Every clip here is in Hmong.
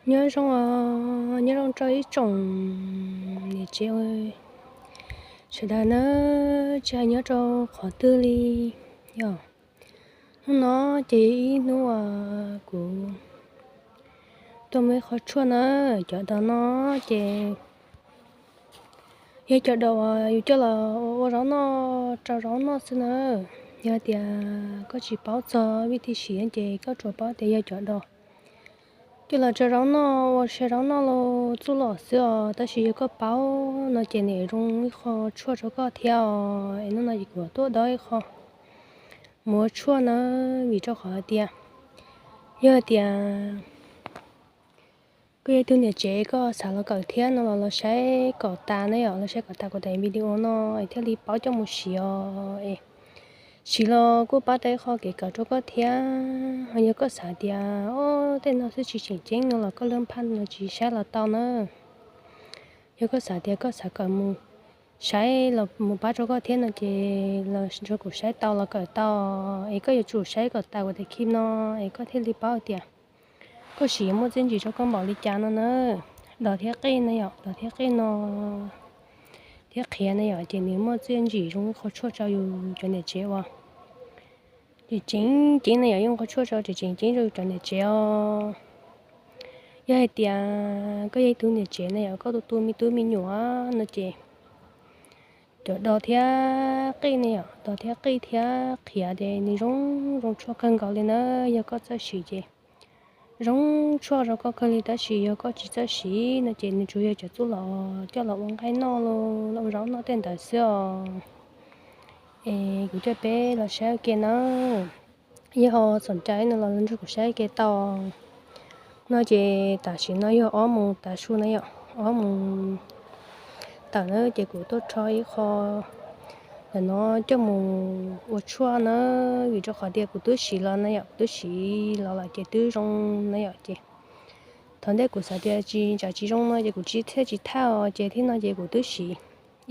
Nyob zoo os, nyob zoo rau ib tsoom niam tsev sawv daws na, tsis hais nyob rau qhov twg li. Yog hnub no ces ib hnub uas kuv tuaj muaj ib qho tshuaj na, cov dos no ces yog cov dos uas yus coj los ua ua zaub noj, rau zaub noj xwb na. Yog tias koj tsis paub txog vij thij siv ces koj tsuas paub tias yog cov dos coj los rau zaub noj, ua sia zaub noj los txuj lom xwb os. Tab sis yog koj paub no ces nws zoo ib qho tshuaj rau koj thiab os. Es hnub no ces kuv tuaj dob ib qho mus ua tshuaj na, vim rau qhov hais tias yog hais tias koj yog ib tug niam tsev koj xav los kawm thiab no los los saib kom tas na yom, los saib kom tas kuv daim video no es thiaj li paub coj mus siv os. Es siv los kuj pab tau ib qho kev kawm rau koj thiab. Ho yog koj xav tias o, tej no xwb tsis tseem ceeb no los koj lub phaj no tsis saib los tau na. Yog koj xav tias koj xav kawm mus saib los mus pab rau koj thiab no ces los nrog kuv saib tau los kawm tau. Es koj yuav tsum saib kom tas kuv daim clip no es koj thiaj li paub tias koj siv muaj txiaj ntsig rau koj npaum li cas no na. Dos thiab qij na yom, dos thiab qij no thiab qhiav na yom, ces nws muaj txiaj ntsig zoo ib qho tshuaj rau yus cov niam tsev uas tseem ceeb na yom, yeej qho tshuaj rau tseem ceeb rau yus cov niam tsev os. Yog hais tias koj yog ib tug niam tsev na yom, koj tu tu me tub me nyuam no ces cov dos thiab qij ne yom, dos thiab qij thiab qhiav ces nws zoo zoo tshuaj kawg nkaus li na. Yog koj txawj siv ces zoo tshuaj rau koj kawg li, tab sis yog koj tsis txawj siv no ces nws tsuas yog cov txuj lom coj los ua nqaij noj, los ua zaub noj tej ntawd xwb os. Es kuv coj peb los saib ua ke na. Yog ho txom cai no los nrog kuv saib ua ke tau. No ces tam sim no yog ob moos tav su na yom, ob moos tawm na ces kuv tuaj rho ib qho ntawm no coj mus ua tshuaj na, vim rau qhov tias kuv twb siv los na yom, kuv twb siv los lawm ces twb zoo na yom ces thov ntej kuv xav tias tsis tsam tsis zoo no ces kuv tsis thiaj tsis thaj os, ces thib no ces kuv twb siv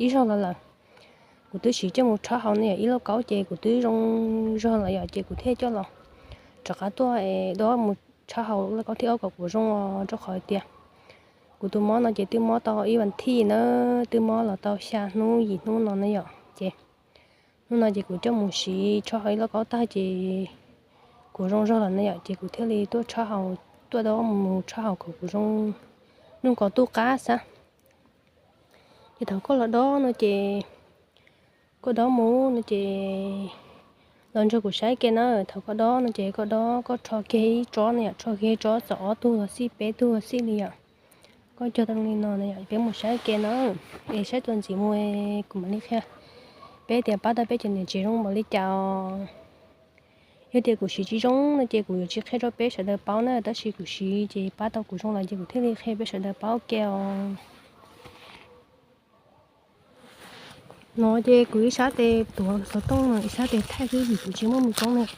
ib zaug los lawm. Kuv twb siv coj mus rhaub haus ne yom, ib lauj kaub ces kuv twb zoo zog lawm yom, ces kuv thiaj coj los rov qab tuaj es dob mus rhaub haus lauj kaub thib ob kom kuv zoo os, rau qhov tias kuv tus mob no ces twb mob tau ib vas thij na, twb mob los tau xya hnub yim hnub no na yom, ces hnub no ces kuv coj mus siv rhaub haus ib lauj kaub tag ces kuv zoo zog lawm na yom, ces kuv thiaj li tuaj rhaub haus, tuaj dob mus rhaub haus kom kuv zoo, zoo kom tu qab xwb. Ces thaum koj los dob no ces, koj dob mus no ces los nrog kuv saib kiag na. Thaum koj dob no ces koj dob koj rho kiag ib tsob na yom, rho kiag ib tsob txog ob tug los xij, peb tug los xij li yom. Koj cog tau li no na yom, peb mus saib kiag na. Es saib txuas ntxiv mus kuv mam li qhia peb tias pab tau peb cov niam tsev zoo npaum li cas os. Yog tias kuv siv tsis zoo no ces kuv yuav tsis qhia rau peb sawv daws paub na, tab sis kuv siv ces pab tau kuv zoo lawm ces kuv thiaj li qhia peb sawv daws paub ua ke os. No ces kuv ib sab tes tuav xov tooj no, ib sab tes thaij xwb vim kuv tsis muaj mus koob na ces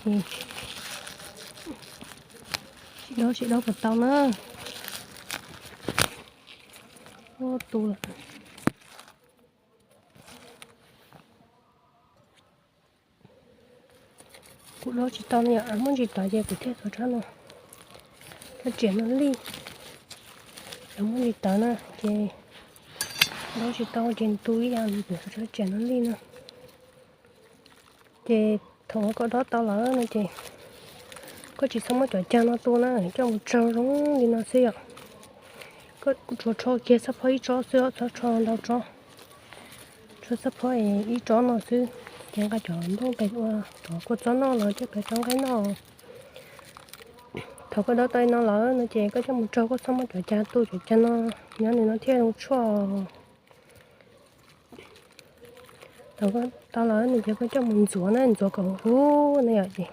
sib dob sib dob puas tau na. Ua tu lawm. Kuv dob tsis tau no yom, muaj ntsis tawv ces kuv thiaj txhob tshab no, tshab tsev no lij. Yog muaj ntsis tawv na ces dob tsis tau ces tu ib yam li kuv txhob tshab tsev no lij na. Ces thaum koj dob tau lawm no ces koj tsis txhob muab cov cag no tu na, coj mus tsaug zoo li no xwb yom. Koj tsuas rho kiag xab phob ib tsob xwb, txhob rho ntau tsob. Rho xab phob ib tsob no xwb, ces nqa cov nplooj pem ua cov kua txob noj los coj pem cov nqaij noj. Thaum koj dob tau li no lawm no ces koj coj mus tsaug, koj txhob muab cov cag tu, cov cag no nyob ntawm no thiaj zoo tshuaj. Thaum koj tau lawm no ces koj coj mus ntxuav na, ntxuav kom huv huv na yom ces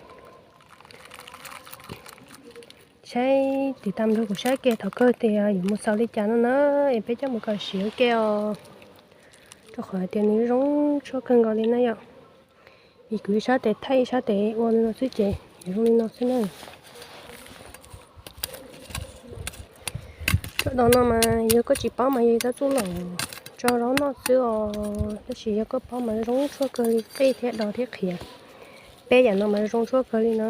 saib tiv tam nrog kuv saib ke thaum kawg tias yuav mus xaus li cas no na, es peb coj mus kawm siv ua ke os. Rau qhov tias nws zoo tshuaj kawg nkaus li na yom. Vim kuv ib sab tes thaij ib sab tes ua li no xwb ces yuav zoo li no xwb na. Tshuaj dos no mas yog koj tsis paub mas yog tab txuj lom tso zaub noj xwb os, tab sis yog koj paub mas zoo tshuaj kawg li, qij thiab dos thiab qhiav, peb yam no mas zoo tshuaj kawg li na.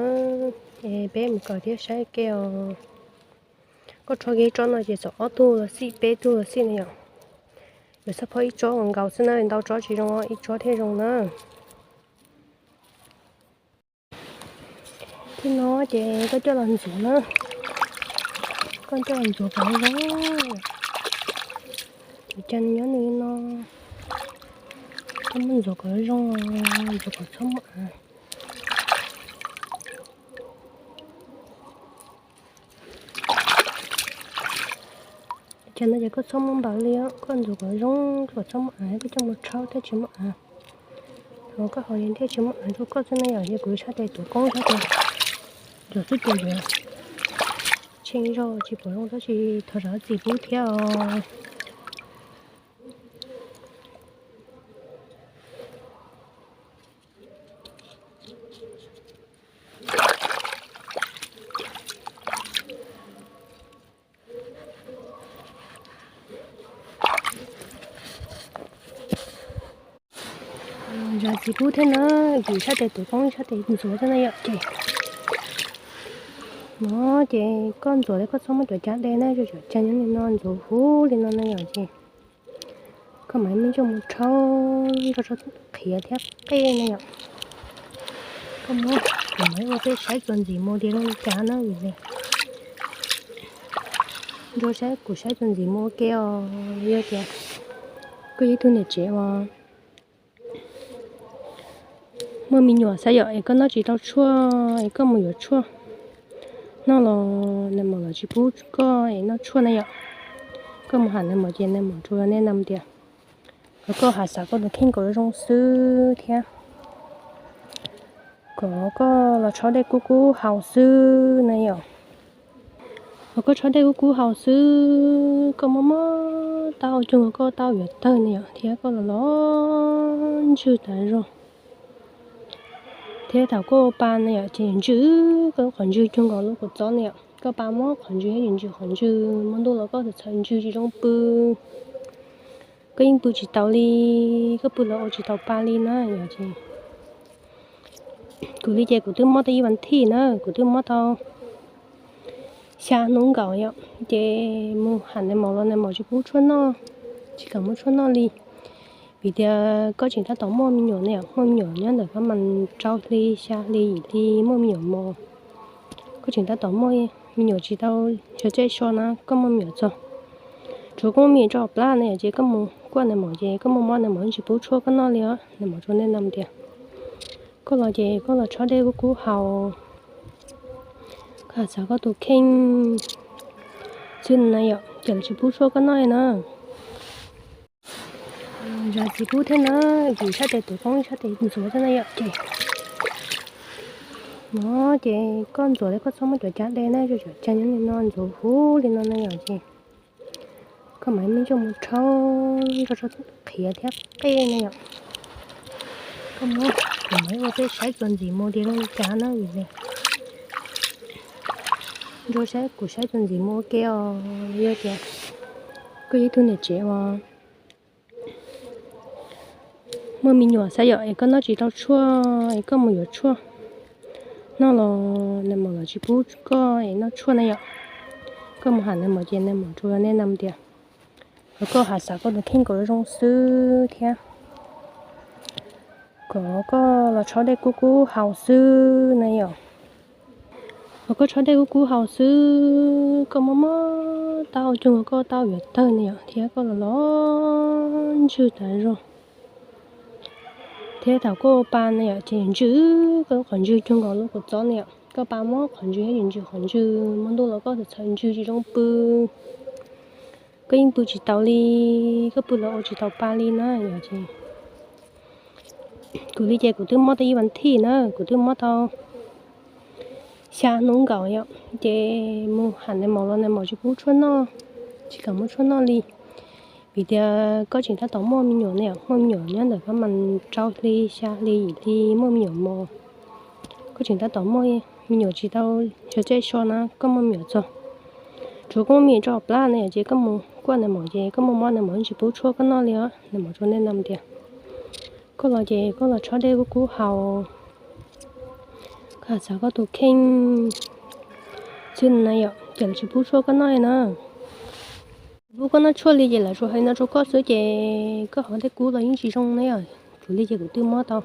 Es peb mus kawm thiab saib ke os. Koj rho kiag ib tsob no ces xav ob tug los xij peb tug los xij na yom. Yuav xab phob ib tsob nkaus xwb na, ntau tsob tsis zoo, ib tsob thiaj zoo na. Thiab no ces koj coj los ntxuav na, koj coj los ntxuav kom zoo. Ces cas nyob nws no, koj muab ntxuav kom zoo, ntxuav kom txhob muaj av. Cas no ces koj txhob muab npaws li, koj ntxuav kom zoo, kom txhob muaj av, koj coj mus rhaub thiaj tsis muaj av. Thaum koj haus yeej thiaj tsis muaj av rau koj xwb na yom. Ces kuv sab tes tus koob sab tes ntxuav xwb ces yuav tsheej zog tsis pom zoo tab sis thov zam txim pub thiab os. Zam txim pub thiab na, kuv sab tes tus koob sab tes ntxuav thiab na yom. Ces no ces koj ntxuav li koj txhob muab cov cab de na, cov cab nyob li no ntxuav huv li no na yom ces koj mam muab coj mus rhaub nrog rau qhiav thiab qej na yom. Koj muab kuv mam ua peb saib txuas ntxiv mus tias zoo li cas na vim nrog saib kuv saib txuas ntxiv mus ua ke os. Yog tias koj yog ib tug niam tsev uas muaj me nyuam xav yom es koj noj tsis tau tshuaj es koj mus yuav tshuaj noj los nais maum los tsis pub koj es noj tshuaj na yom. Koj mus ham nais maum ces nais maum tsuas nej nam tias kom koj has xav koj tus kheej kom zoo xwb thiab kom koj los tshob dej kub kub haus xwb na yom. Kom koj tshob dej kub kub haus xwb, koj mob mob taub hau cuag koj taub yuav tawg na yom, thiab koj los los ntswg tas zog. Thiab thaum koj ua pa na yom ces ntswg, koj lub qhov ntswg cuag nkaus lub kua txob na yom, koj pa mob qhov ntswg thiab ntswg qhov ntswg, hmo ntuj los koj txawm ntswg tsis zoo pw. Koj yeej pw tsis tau li, koj pw los ua tsis tau pa li na yom ces kuv li ces kuv twb mob tau ib vas thij na, kuv twb mob tau xya hnub nkaus yom, ces mus ham nais maum los nais maum tsis pub tshuaj noj, tsis kam muab tshuaj noj li. Vim tias koj tseem tab tom muaj me nyuam ne yom, muaj me nyuam nyob ntawm kab mas rau hli xya hli yim hli muaj me nyuam mos. Koj tseem tab tom muaj me nyuam tsis tau xyov caij so na, koj muaj me nyuam txog, tsuav koj muaj me nyuam rau hauv plab ne yom, ces koj mus kuaj nais maum ces koj muaj mob nais maum tsis pub tshuaj koj noj li os, nais maum tsuas nej nam tias koj los ces koj los tshob dej kub kub haus, koj has xav koj tus kheej xwb na yom, ces lawv tsis pub tshuaj koj noj li na. Zam txim pub thiab na, kuv sab tes tus koob sab tes ntxuav thiab na yom ces no ces koj ntxuav li koj txhob muab cov cab de na, cov cab nyob li no ntxuav huv li no na yom ces koj mam muab coj mus rhaub nrog rau qhiav thiab qej na yom. Koj muab kuv mam ua peb saib txuas ntxiv mus tias zoo li cas na vim nrog saib kuv saib txuas ntxiv mus ua ke os. Yog tias koj yog ib tug niam tsev uas muaj me nyuam xav yom es koj noj tsis tau tshuaj es koj mus yuav tshuaj noj los nais maum los tsis pub koj es noj tshuaj na yom. Koj mus ham nais maum ces nais maum tsuas nej nam tias kom koj has xav koj tus kheej kom zoo xwb thiab kom koj los tshob dej kub kub haus xwb na yom. Kom koj tshob dej kub kub haus xwb, koj mob mob taub hau cuag koj taub yuav tawg na yom, thiab koj los los ntswg tas zog. Thiab thaum koj ua pa na yom ces ntswg, koj lub qhov ntswg cuag nkaus lub kua txob na yom, koj pa mob qhov ntswg thiab ntswg qhov ntswg, hmo ntuj los koj txawm ntswg tsis zoo pw. Koj yeej pw tsis tau li, koj pw los ua tsis tau pa li na yom ces kuv li ces kuv twb mob tau ib vas thij na, kuv twb mob tau xya hnub nkaus yom, ces mus ham nais maum los nais maum tsis pub tshuaj noj, tsis kam muab tshuaj noj li. Vim tias koj tseem tab tom muaj me nyuam ne yom, muaj me nyuam nyob ntawm kab mas rau hli xya hli yim hli muaj me nyuam mos. Koj tseem tab tom muaj me nyuam tsis tau xyov caij so na, koj muaj me nyuam txog, tsuav koj muaj me nyuam rau hauv plab na yom, ces koj mus kuaj nais maum ces koj muaj mob nais maum tsis pub tshuaj koj noj li os, nais maum tsuas nej nam tias koj los ces koj los tshob dej kub kub haus, koj has xav koj tus kheej xwb na yom, Ces lawv tsis pub tshuaj koj noj na. Tsis pub koj noj tshuaj li ces lawv tsuas hais li no rau koj xwb ces koj hov tej kub los yeej tsis zoo na yom. Tsuas li ces kuv twb mob tau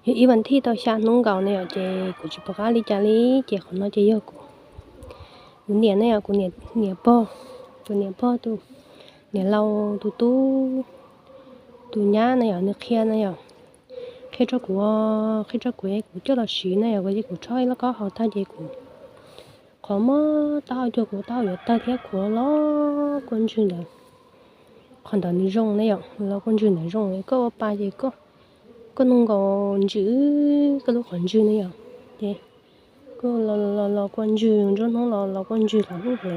yog ib vas thij tau xya hnub nkaus na yom, ces kuv tsis pom qab li cas li. Ces qhov no ces yog kuv, kuv niam ne yom, kuv niam pog, tus niam pog tus niam laus tus tub, tus nyab na yom, nws qhia na yom, qhia rau kuv, qhia rau kuv es kuv coj los siv na yom. Kuv ces kuv rhaub ib lauj kaub haus tag ces kuv qhov mob taub hau cuag kuv taub hau yuav tawg thiab khuav los kua ntswg ntawd, qhov ntawd nws zoo na yom, los kua ntswg ntawd zoo. Koj ua pa ces koj nug nkaus ntsws, koj lub qhov ntswg na yom, ces koj los los kua ntswg, nruab hnub los los kua ntswg, los hnub hle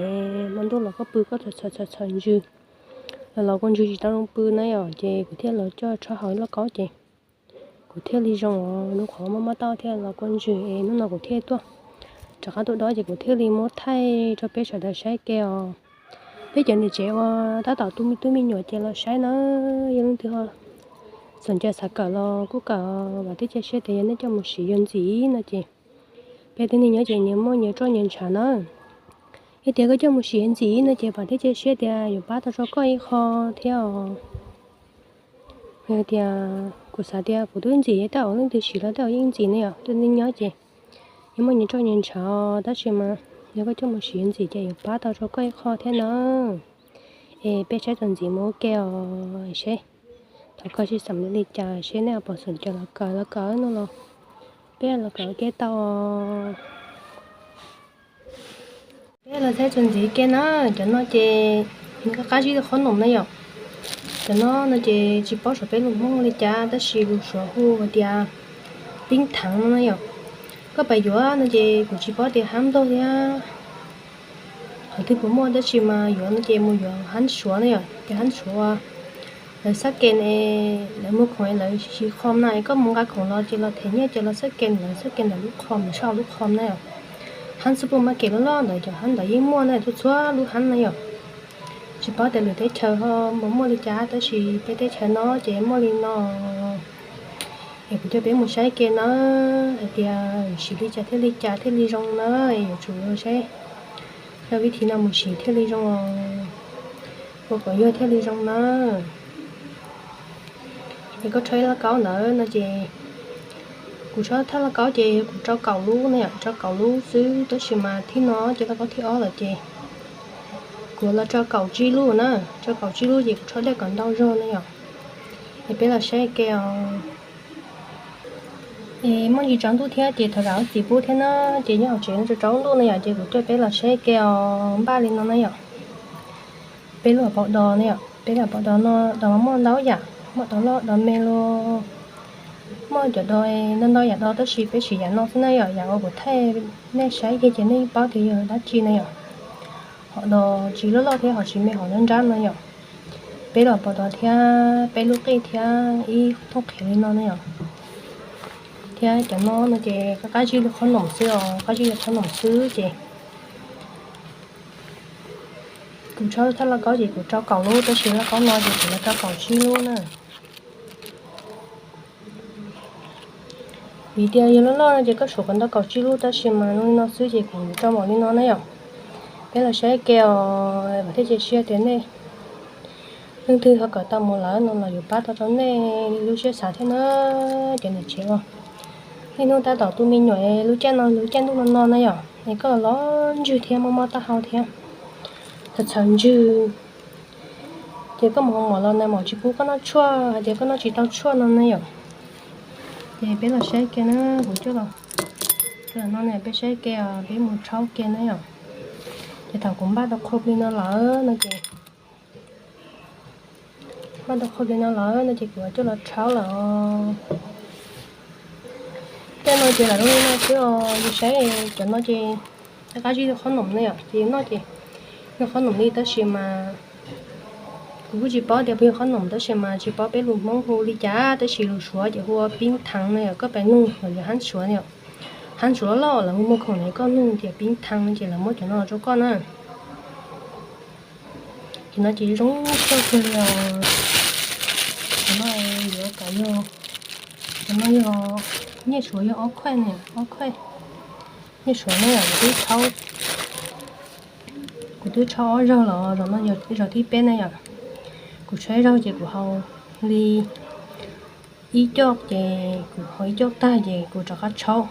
hmo ntuj los koj pw koj txhawm txhawm ntsws, los los kua ntswg tsis tau zoo pw na yom. Ces kuv thiaj los coj rhaub haus ib lauj kaub ces kuv thiaj li zoo os, lub qhov mob mob taub thiaj los kua ntswg es hnub no kuv thiaj tuaj, rov qab tuaj dob ces kuv thiaj li muab thaij rau peb sawv daws saib ke os. Peb cov niam tsev uas tab tom tu me tub me nyuam ces los saib na, yog leej twg ho xom cai xav kawm los kuj kawm, vam thiab cia siab tias yog nej coj mus siv yuav ntxim no ces peb tib neeg nyob ces nyias muaj nyias roj nyias ntshav na. Yog tias koj coj mus siv yuav ntxim no ces vam thiab cia siab tias yuav pab tau rau koj ib qho thiab os. Tias kuv xav tias kuv twb ntxim, tej zaum leej twg siv los tej zaum yeej ntxim ne yom. Peb tib neeg nyob ces nyias muaj nyias roj nyias ntshav, tab sis mas yog koj coj mus siv yuav ntxim ces yuav pab tau rau koj ib qho thiab na. Es peb saib txuas ntxiv mus ua ke os seb. Thov koj sib xam li cas seb nej puas xom cai los kawm los kawm no los peb los kawm ua ke tau. Peb los saib txuas ntxiv ke na. Cov no ces nws qab qab zib li qhob noom na yom. Cov no no ces tsis paub suav peb lus Hmoob li cas tab sis lus suav hu tias pib thav no na yom. Koj pab yuav no ces kuv tsis paub tias hab npog thiab qhov twg puas muaj tab sis mas yuav no ces mus yuav hab suav na yom, ces hab suav lawv xab ke, lawv muag khoom lawv siv qhom na, koj mus nqa khoom los ces los them nyiaj ces los xab ke, lawv xab ke ntawm lub qhom, sab lub qhom na yom. Hab supermarket loj loj ntawd cov hab ntawd yeej muaj na, txhua txhua lub hab na yom. Tsis paub tias lwm teb chaws ho muaj muaj li cas tab sis peb teb chaws no ces muaj li no. Es kuv coj peb mus saib ke na, hais tias siv li cas thiaj li cas thiaj li zoo na, es yuav tsum saib cov vib thib no mus siv thiaj li zoo, ua kom yog thiaj li zoo na. Es koj rhaub ib lauj kaub ntawd no ces kuv rhaub thawj lauj kaub ces kuv rau kaum lub na yom, rau kaum lub xwb tab sis mas thib no ces lauj kaub thib ob lawm ces kuv los rau kaum tsib lub na, rau kaum tsib lub ces kuv rhaub dej kom ntau zog na yom. Es peb los saib ke os. Es muaj ntsis tsaus ntuj thiab ces thov zam lub txim pub thiab na, ces nyob hauv tsev no tsaus ntuj na yom, ces kuv coj peb los saib ke os, npaj li no na yom. Peb lub hauv paus dos na yom, peb lub hauv paus dos no dos muaj ntau yam, muaj dos loj dos me los muaj cov dos ntau ntau yam dos tab sis peb siv yam no xwb na yom, yam uas kuv thaij nej saib kiag ces nej yeej paub tias yog dab tsi na yom. Hom dos tsis loj loj thiab hom tsis me hom nrab nrab no yom. Peb lub paus dos thiab peb lub qij thiab ib thooj qhiav li no na yom. Thiab cov no no ces qab qab zib li qhob noom xwb os, qab zib li qhob noom xwb ces kuv rhaub thawj lauj kaub ces kuv rau kaum lub tab sis lauj kaub no ces kuv los rau kaum tsib lub na. Vim tias yog loj loj no ces koj suav kom ntau kaum tsib lub tab sis mas li no xwb ces kuv rau npaum li no na yom. Peb los saib ke os, vam thiab cia siab tias nej leej twg ho kawm tau mus lawm no los yuav pab tau rau nej li lub siab xav thiab na. Cov niam tsev uas niaj hnub tab tom tu me nyuam lub caij no lub caij ntuj no no na yom, es koj los los ntswg thiab mob mob taub hau thiab txhawv txhawv ntswg, ces koj mus hoo mom los nais mom tsis pub koj noj tshuaj hais tias koj noj tsis tau tshuaj no na yom. Ces peb los saib ke na, kuv coj los no na peb saib ke os, peb mus rhaub ke na yom. Ces thaum kuv npaj tau qhua plig no lawm no ces, npaj tau qhua plig no lawm no ces kuv coj los rhaub lawm. Tej no ces lam zoo li no xwb os, yus saib cov no ces qab zib li qhob noom na yom, ces noj ces yog qhob noom li tab sis mas kuv kuj tsis paub tias puas yog qhob noom tab sis mas tsis paub peb lus Hmoob hu li cas tab sis lus Suav ces hu ua pib thav na yom, koj pab nug los yog hab Suav na yom, hab Suav loj loj lawv hu muag khoom na, koj nug tias pib thav no ces lawv muab cov no los rau koj na. Ces no ces zoo tshaj kawg li os. Cov no yuav kom yog, cov no yog nyiaj Suav yog ob khuaj na, ob khuaj nyiaj Suav na yom, twb rhaub Kuv twb tshaub ob zaug los, zaum no yog zaug thib peb na yom. Kuv tshaub ib zaug ces kuv haus li ib coj, ces kuv haus ib coj tag ces kuv rov qab tshaub.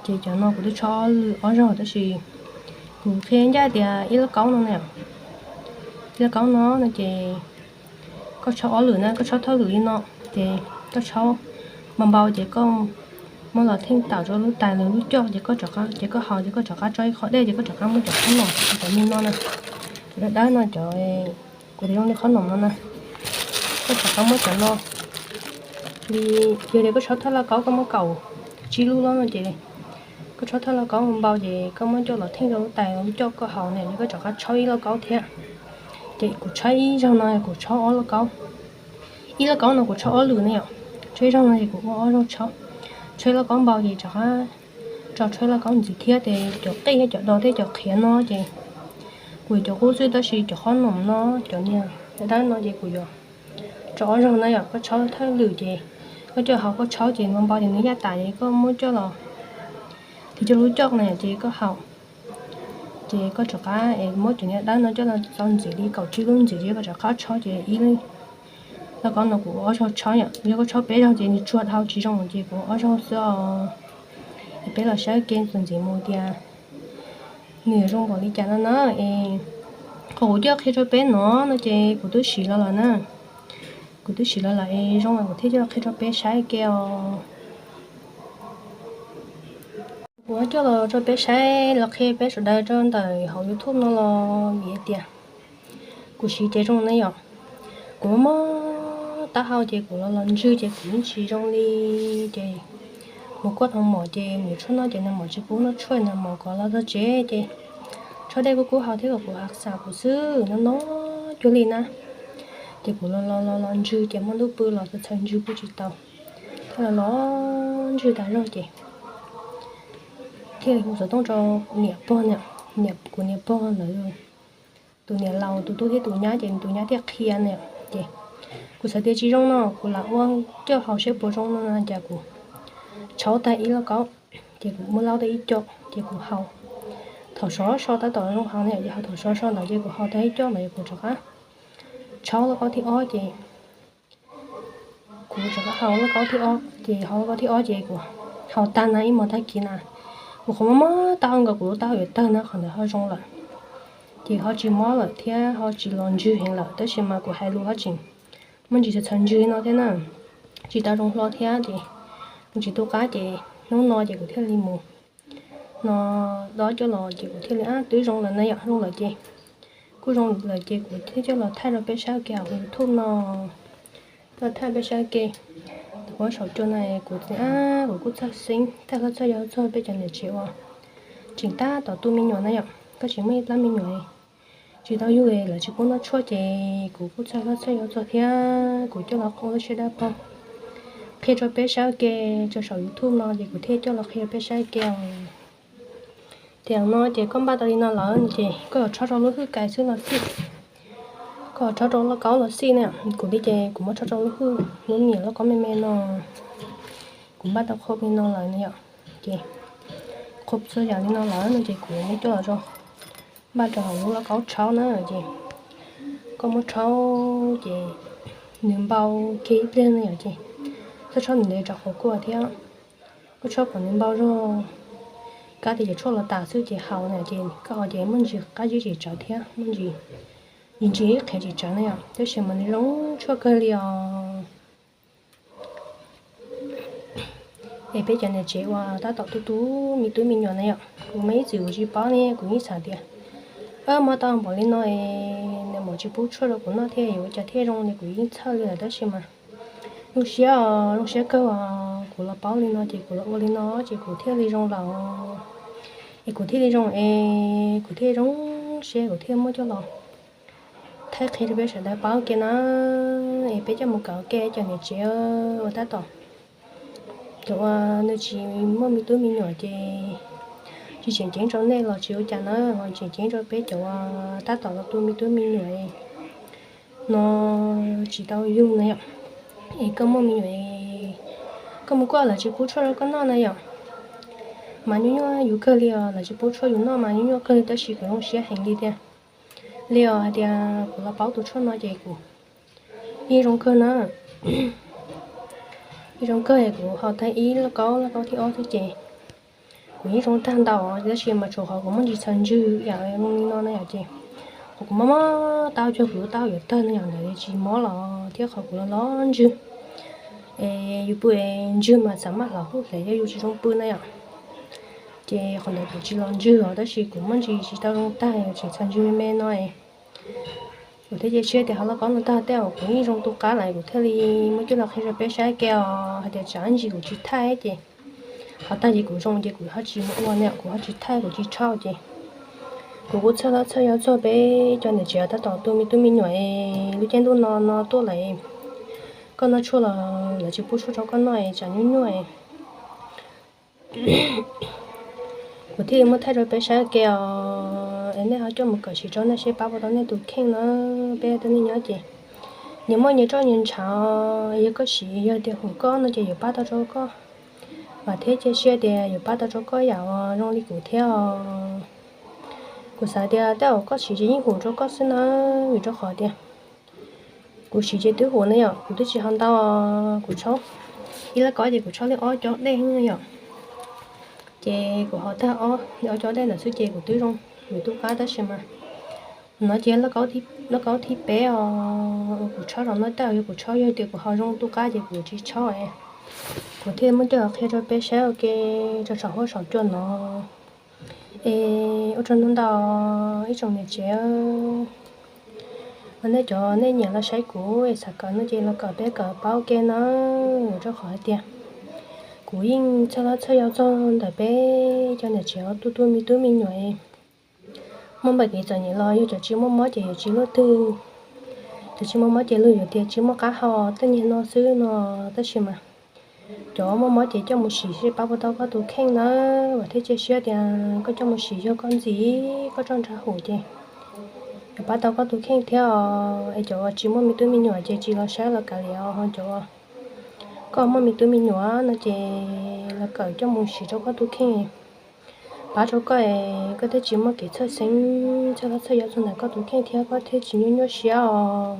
Ces cov no kuv twb tshaub ob lwm ob zaug tab sis kuv qhia ncaj tias ib lauj kaub no na, ib lauj kaub no no ces koj tshaub ob lwm na, koj tshaub thawj lwm li no, ces koj tshaub npau npau ces koj muab los theej tawm rau lub tais los lub coj, ces koj rov qab, ces koj haus ces koj rov qab tso ib qho dej, ces koj rov qab muab cov khob noom cov me no na, cov dawb dawb no, cov kuv tias zoo li khob noom no na, koj rov qab muab cov no li, yog tias koj tshaub thawj lauj kaub koj muab kaum tsib lub loj no ces koj tshaub thawj lauj kaub npau ces koj muab coj los theej rau lub tais los lub coj koj haus na, ces koj rov qab tshaub ib lauj kaub thiab. Ces kuv tshaub ib zaug no kuv tshaub ob lauj kaub, ib lauj kaub no kuv tshaub ob lwm ne yom, tshaub ib zaug no ces kuv ua ob zaug tshaub, tshaub ib lauj kaub npau ces rov qab tso tshaub ib lauj kaub ntxiv thiab. Ces cov qij thiab cov do thiab cov qhiav no ces kuv yuav cov qub xwb tab sis cov khob noom no, cov niag dawb dawb no ces kuv yuav tso ob zaug na yom. Koj tshaub thawj lwm ces koj coj haus, koj tshaub ces npau npau ces nws yaj tas ces koj muab coj los thim coj lub coj na ces koj haus, ces koj rov qab es muab cov niag dawb no coj los txo ntxiv li kaum tsib lub ntxiv ces koj rov qab tshaub ces ib lauj kaub no kuv ua ob zaug tshaub yom. Yog koj tshaub peb zaug ces nws tsuag dhau tsis zoo ces kuv ua ob zaug xwb os. Es peb los saib ke txuas ntxiv mus tias nws yuav zoo npaum li cas no na. Es qhov kuv coj qhia rau peb no no ces kuv twb siv los lawm na, kuv twb siv los lawm es zoo es kuv thiaj coj los qhia rau peb saib ke os. Kuv coj los rau peb saib los qhia peb sawv daws rau ntawm hauv YouTube no los vim tias kuv siv ces zoo na yom. Kuv muab mob taub hau ces kuv los los ntswg ces kuv yeej tsis zoo li. Ces mus kuaj tau mom ces mus tshuaj noj ces nws mom tsis pub noj tshuaj, nws mom kom los txog tsev ces tshuaj dej kuj kub haus thiab kom kuv hav xav kuv xwb no no cuag li na. Ces kuv los los los los ntswg ces muaj ntuj pw los txhawv ntswg pw tsis tau, thiaj los los ntswg tas zog ces thiaj li hu xov tooj rau niam pog, niam, kuv niam pog lawv tus niam laus tus tub thiab tus nyab ces tus nyab thiaj qhia na. Ces kuv xav tias tsis zoo no kuv lam ua coj haus saib puas zoo no na ces kuv tshauv tag ib lauj kaub, ces kuv muab laub tau ib co, ces kuv haus thaum sov so tab tom zoo haus na, ces haus thaum sov so ntawd ces kuv haus tag ib co ntawd kuv rov qab tshauv lauj kaub thib ob ces kuv rov qab haus lauj kaub thib ob, ces haus lauj kaub thib ob ces kuv haus tag na ib hmos tag kis na, kuv qhov mob mob taub hau nkaus kuv lub taub hau yuav tawg na qhov ntawd ho zoo lawm. Ces ho tsis mob lawm thiab ho tsis los ntswg heev lawm tab sis mas kuv hais lus ho tseem muaj ntsis txhawv ntswg no thiab na, tsis tau zoo hlo thiab ces kuv tsis tu qab ces hnub no ces kuv thiaj li mus no dob coj los ces kuv thiaj li twb zoo lawm na yom, zoo lawm ces kuj zoo lawm ces kuv thiaj coj los thaij rau peb saib ke hauv YouTube no. Coj thaij peb saib ke, kuv saum cua na kuv txiv ab kuv kuj txawj xeeb thaij hlob txhawj yau txog peb cov niam tsev uas tseem tab tom tu me nyuam na yom, koj tsis muaj ib plab me nyuam tsis tau yug lawv tsis pub noj tshuaj ces kuv kuj txhawj hlob txhawj yau txog thiab kuv coj los ua lub siab dawb paug qhia rau peb saib ke, tso saum YouTube no ces kuv thiaj coj los qhia rau peb saib ke os. Tiam no ces koj npaj tau li no lawm ces koj yuav tshob rau lub hwj kais xwb los xij, koj yuav tshob rau lauj kaub los xij na. Kuv li ces kuv muab tshob rau lub hwj, lub niam lauj kaub me me no, kuv npaj tau qhov li no lawm na yom. Ces qhov txhua yam li no lawm no ces kuv muab coj los rau, npaj rau hauv lub lauj kaub tshaub na ces koj muab tshaub ces nws npau kiag ib pliag na yom ces koj tshaub nws ntev tsam qhuav kuaj thiab. Koj tshaub kom nws npau zog, kab tias cov tshuaj los tas xwb ces haus na ces koj haus ces muaj ntsis qab zib tsis tsawv thiab muaj ntsis, ntsis ntsis ib qhiav tsis tsawv na yom, tab sis mas nws zoo tshuaj kawg li os. Es peb cov niam tsev uas tab tom tu tu me tub me nyuam na yom, kuv mas ib txwm kuv tsis paub ne kuv yeej xav tias, ab, mob tau npaum li no es nws mam tsis pub tshuaj rau kuv noj thiab yuav ua cas thiaj zoo li kuv yeej txhawj li lawm tab sis mas zoo siab, zoo siab kawg os, kuv los paub li no ces kuv los ua li no ces kuv thiaj li zoo lawm. Es kuv thiaj li zoo es kuv thiaj zoo siab kuv thiaj muab coj los thaij qhia rau peb sawv daws paub ke na. Es peb coj mus kawm ke cov niam tsev uas tab tom, cov uas nws tsis muaj me tub me nyuam ces tsis tseem ceeb rau nej los tsis ua cas na, ho tseem ceeb rau peb cov uas tab tom los tu me tub me nyuam no tsis tau yug na yom. Es koj muaj me nyuam, koj mus kuaj lawv tsis pub tshuaj rau koj noj na yom, mas nyuaj nyuaj yus kawg li os, lawv tsis pub tshuaj yus noj mas nyuaj nyuaj kawg li tab sis kuv zoo siab heev li thiab. Li os, hais tias kuv los paub tus tshuaj no ces kuv yeej zoo kawg na. Yeej zoo kawg, kuv haus tag ib lauj kaub, lauj kaub thib ob xwb ces kuv yeej zoo tag ntau, tab sis mas tsuas qhov kuv muaj ntsis txhaws ntswg yam zoo li no na yom, ces qhov kuv mob mob taub cuag kuv lub taub yuav tawg no yom, ntawd tsis mob los thiab qhov kuv los los ntswg, es yus pw ntswg mas xav maj hlawv hub hle yog yus tsis zoo pw na yom. Ces qhov ntawd kuv tsis los ntswg os, tab sis kuv muaj ntsis tsis tau zoo tag, tseem txhaws ntswg me me no. Kuv thiaj cia siab tias haus lauj kaub no tag tej uas kuv yeej zoo tu qab lawm, kuv thiaj li muab coj los qhia rau peb saib ke os, hais tias tsam ntsis kuv tsis thaij ces haus tag ces kuv zoo ces kuv ho tsis mus ua na, kuv ho tsis thaij, kuv tsis tshau ces kuv kuj txhawj hlob txhawj yau txog peb cov niam tsev tab tom tu me tub me nyuam es lub caij ntuj no no tuaj lawm, koj noj tshuaj los lawv tsis pub tshuaj rau koj noj es tsam nyuaj nyuaj. Kuv thiaj li muab thaij rau peb saib ke os, es nej ho coj mus kawm siv rau nej seb pab puas tau nej tus kheej na. Peb tej neeg nyob ces nyias muaj nyias roj nyias ntshav, yog koj siv yog tias hum koj no ces yuav pab tau rau koj, vam thiab cia siab tias yuav pab tau rau koj yam uas zoo li kuv thiab os. Kuv xav tias tej uas koj siv ces yeej hum rau koj xwb na, vim rau qhov tias kuv siv ces twb hum na yom, kuv twb tsis haus ntau, kuv tshaub ib lauj kaub ces kuv tshaub li ob cov dej na yom. Ces kuv haus tag ob, li ob cov dej ntawd xwb ces kuv twb zoo, kuv tu qab tab sis mas no ces lauj kaub thib peb os, kuv tshaub rau no tej uas yog kuv tshaub, yog tias kuv haus zoo tu qab ces kuv tsis tshaub. Kuv thiaj muab coj los qhia rau peb saib ua ke, rau saum huab saum cua no. Es ua tsaug ntau ntau ib tsoom niam tsev, nej cov nej nyiam los saib kuv es xav kawm no ces los kawm, peb kawm paub ua ke na. Rau qhov hais tias kuv yeej txhawj hlob txhawj yau txog ntawm peb cov niam tsev tu tu me tub me nyuam, muaj npaum kev txom nyem los yog cov tsis muaj mob ces yuav tsis luaj twg, cov tsis muaj mob ces luag yuav tias tsis muaj qab hau tej niag no xwb no, tab sis mas cov muaj mob ces coj mus siv seb pab puas tau koj tus kheej na, vam thiab cia siab tias koj coj mus siv yog koj ntxim koj roj ntsha hum ces yuav pab tau koj tus kheej thiab os. Es cov uas tsis muaj me tub me nyuam ces tsis los saib los kav liam os, ho cov koj muaj me tub me nyuam no ces los kawm coj mus siv rau koj tus kheej, pab rau koj es koj thiaj tsis muaj kev txhawj xeeb txhawj hlob txhawj yau txog ntawm koj tus kheej thiab koj thiaj tsis nyuaj nyuaj siab os.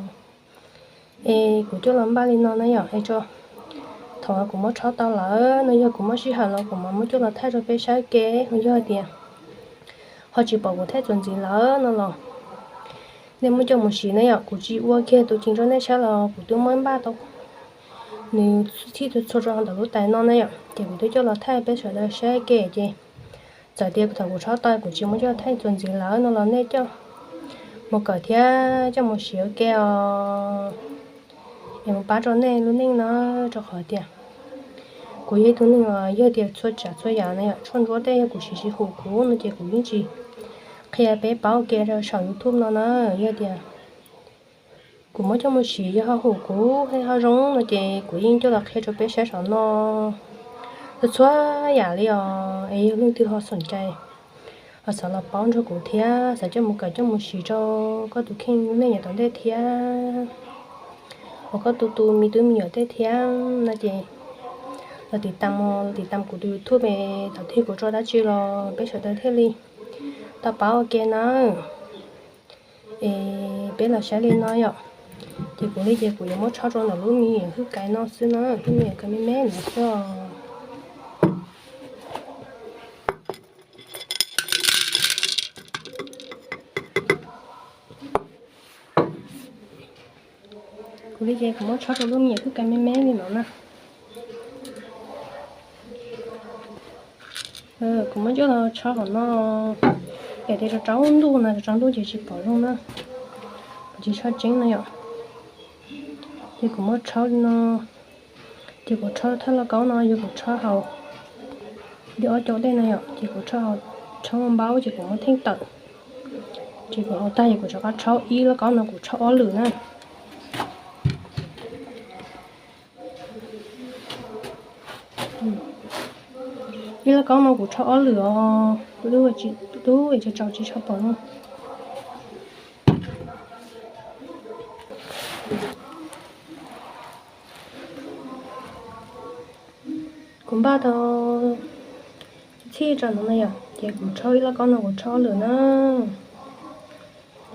Es kuv coj los npaj li no na yom, es tso, thaum kuv muab tshaub tau lawm no yog kuv muaj sij hawm los kuv mam muab coj los thaij rau peb saib ke, ho yog tias ho tsis pom kuv thaij txuas ntxiv lawm no los nej muab coj mus siv na yom. Kuv tsis ua kiag tus ceev rau nej saib los kuv twb muab npaj tau nws txhij txhua rau ntawm lub tais no na yom, ces kuv twb coj los thaij peb sawv daws saib ke ces txawm tias thaum kuv tshaub tau kuv tsis muab coj thaij txuas ntxiv lawm no los nej coj mus kawm thiab coj mus siv ua ke os, es mus pab rau nej lub neej na, rau qhov tias kuv yog ib tug neeg uas yog tias txhua tsav txhua yam na yom, tshuaj ntsuab tej yog kuv siv tsis hum kuv no ces kuv yeej tsis qhia peb paub ua ke rau saum YouTube no na. Yog tias kuv muab coj mus siv yog ho hum kuv thiab ho zoo no ces kuv yeej coj los qhia rau peb saib saum no txhua txhua yam li os. Es yog leej twg ho xoom cai ho xav los paub nrog kuv thiab xav coj mus kawm coj mus siv rau koj tus kheej nej yav tom ntej thiab, uas koj tu tu me tub me nyuam tej thiab no ces los tiv tam, tiv tam kuv tus YouTube es thaum twg kuv tso dab tsi los peb sawv daws thiaj li tau paub ua ke na. Es peb los saib li no yom. Ces kuv li ces kuv yuav muab tshaub rau ntawm lub me nyuam hwj kais no xwb na, lub me nyuam kais me me no xwb os. Kuv li ces kuv muab tshaub rau lub me nyuam hwj kais me me li no na. Kuv muab coj los tshaub hauv no, es tias rau tsaus ntuj na, rau tsaus ntuj ces tsis pom zoo na, kuv tsis tshaub tseeb na yom. Ces kuv muab tshaub li no, ces kuv tshaub thawj lauj kaub no yog kuv tshaub hauv li ob cov dej no yom, ces kuv tshaub hauv, tshaub npaub ces kuv muab theej tawm, ces kuv haus tag ces kuv rov qab tshaub ib lauj kaub no kuv tshaub ob lwm na. Ib lauj kaub no kuv tshaub ob lwm os, lub tsis tsaus tsis tshua pom no. Kuv npaj tau txhij tso no na yom, ces kuv tshaub ib lauj kaub no kuv tshaub ob lwm na.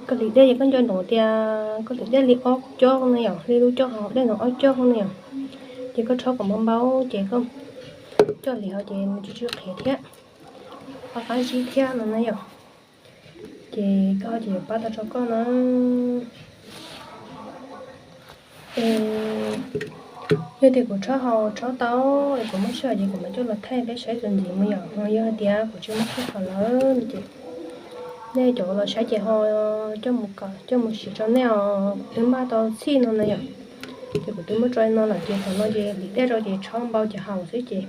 Koj hliv dej ces koj nco ntsoov tias koj hliv dej li ob coj no yom, li lub coj hauv dej no ob coj no yom. Ces koj rhaub kom npau npau ces koj coj hliv hauv ces nws tsis tsis qhev thiab, qab qab zib thiab no na yom. Ces koj ces yuav pab tau rau koj na. Es yog tias kuv rhaub hauv rhaub tau es kuv muab sij hawm ces kuv mam coj los thaij peb saib txuas ntxiv mus yom. Ho yog hais tias kuv tsis muaj sij hawm lawm no ces nej cov los saib ces ho coj mus kom coj mus siv rau nej os. Twb npaj tau txhij no na yom, ces kuv twb muab tso li no lawm ces thaum no ces hliv dej rau ces rhaub npau ces haus xwb ces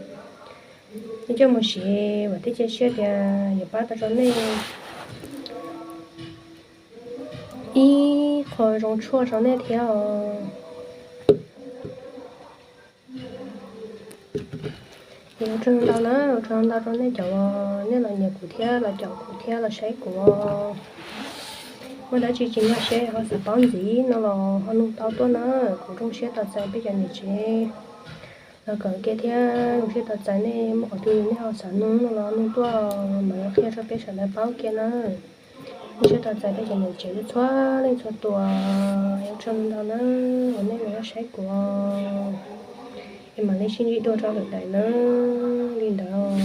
nej coj mus siv, vam thiab cia siab tias yuav pab tau rau nej ib qho zoo tshuaj rau nej thiab os. Ces ua tsaug ntau na, ua tsaug ntau rau nej cov uas nej los nyiam kuv thiab los caum kuv thiab los saib kuv. Muaj dab tsi tsis nkag siab ho xav paub ntxiv no los ho nug tau tuaj na. Kuv zoo siab tos txais peb cov niam tsev los kawm kiag thiab zoo siab tos txais nej muaj qhov twg nej ho xav nug no los nug tuaj mam li qhia rau peb sawv daws paub kiag na. Zoo siab tos txais peb cov niam tsev txhua leej txhua tus, ua tsaug ntau na uas nej los saib kuv es mam li sib ntsib dua rau lwm daim na. Li ntawd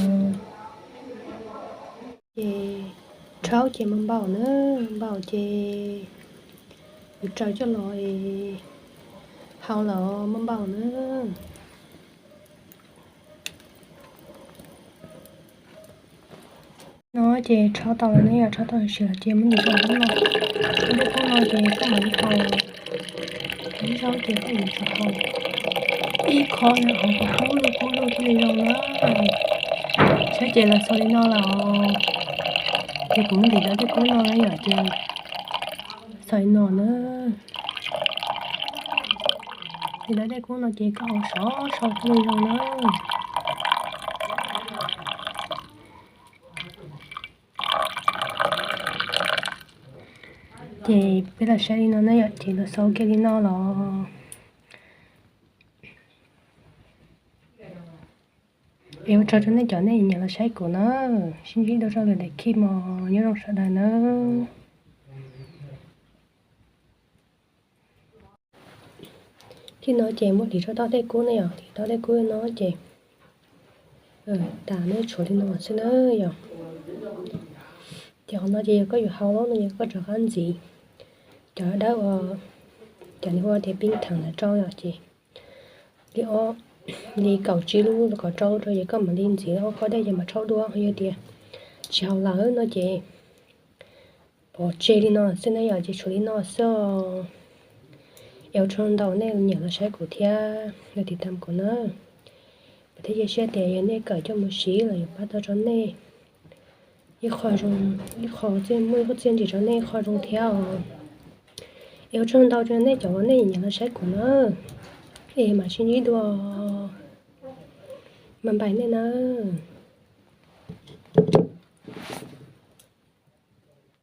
ces rhaub ces mus npau na, npau ces kuv raws coj los hau los mus npau na. No ces rhaub tau lawm na yom, rhaub tau siav lawm ces muab ntim rau hauv no. Tej kub no ces koj mam li hau, ib zaug ces koj yuav tsum hau ib qho no hauv kom kub lug kub lug thiaj li zoo na. Saib ces los xaus li no lawm, ces kuv muab ntim dawb tej kub no na yom, ces xaus li no na. Ntim dawb tej kub no ces koj hau sov sau thiaj li zoo na. Ces peb los saib li no na yom, ces los xaus kiag li no los. Es ua tsaug rau nej cov nej nyiam los saib kuv na, sib ntsib dua rau lwm daim khij mog, nyob zoo sawv daws na. Khij no ces muab hliv rau tau tej kub na yom, hliv tau tej kub no ces tas, nej tshuav li no xwb na yom. Ces qhov no ces yog koj yuav hau no yog koj rov qab ntxiv cov dawb uas cov nws hu tias pib theem ntawd rau yom, ces li ob, li kaum tsib lub los kaum rau rau ces koj mam li ntxiv ob qho dej ces mam rhaub dua. Yog tias tsis hau lawm no ces pov tseg li no xwb na yom, ces tshuav li no xwb os. Es ua tsaug ntau nej nyiam los saib kuv thiab los tiv tam kuv na. Vam thiab cia siab tias yog nej kawm coj mus siv los yuav pab tau rau nej ib qho zoo, ib qho txiaj, muaj ib qho txiaj ntsig rau nej ib qho zoo thiab os. Es ua tsaug ntau rau nej cov uas nej nyiam los saib kuv na. Es mam sib ntsib dua. Mas npais nej nawb.